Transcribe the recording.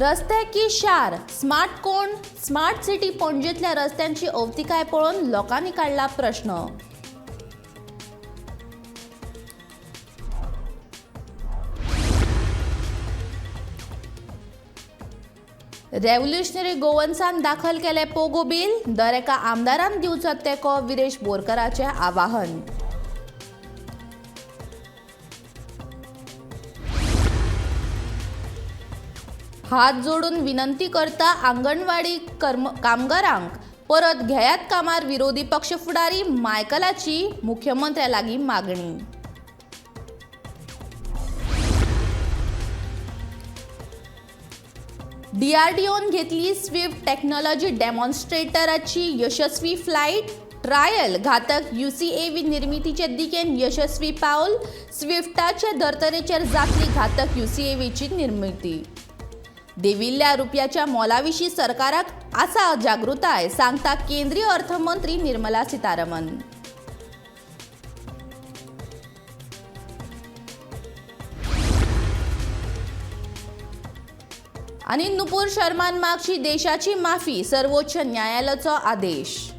रस्ते की शार, स्मार्ट कोण, स्मार्ट सिटी पणजेंतल्या रस्त्यांची अवतिकाय पळोवन लोकांनी काडला प्रश्न. रेव्होल्युशनरी गोवन्सान दाखल केलें पोगो बील, दर एका आमदारान दिवचो तेंको, विरेश बोरकाराचें आवाहन. हात जोडून विनंती करता आंगणवाडी कामगारांक परत घेयात कामार, विरोधी पक्ष फुडारी मायकलाची मुख्यमंत्र्या लागीं मागणी. डीआरडीओन घेतली स्विफ्ट टेक्नॉलॉजी डेमॉन्स्ट्रेटराची यशस्वी फ्लायट ट्रायल, घातक यूसीएव्ही निर्मितीचे दिकेन यशस्वी पावल, स्विफ्टाचे धर्तरेचेर जातली घातक यूसीएव्हीची निर्मिती. देविल्ल्या रुपयाच्या मोलाविशीं सरकाराक आसा जागृताय, सांगता केंद्रीय अर्थमंत्री निर्मला सीतारमन. आनी नुपूर शर्मान मागची देशाची माफी, सर्वोच्च न्यायालयाचो आदेश.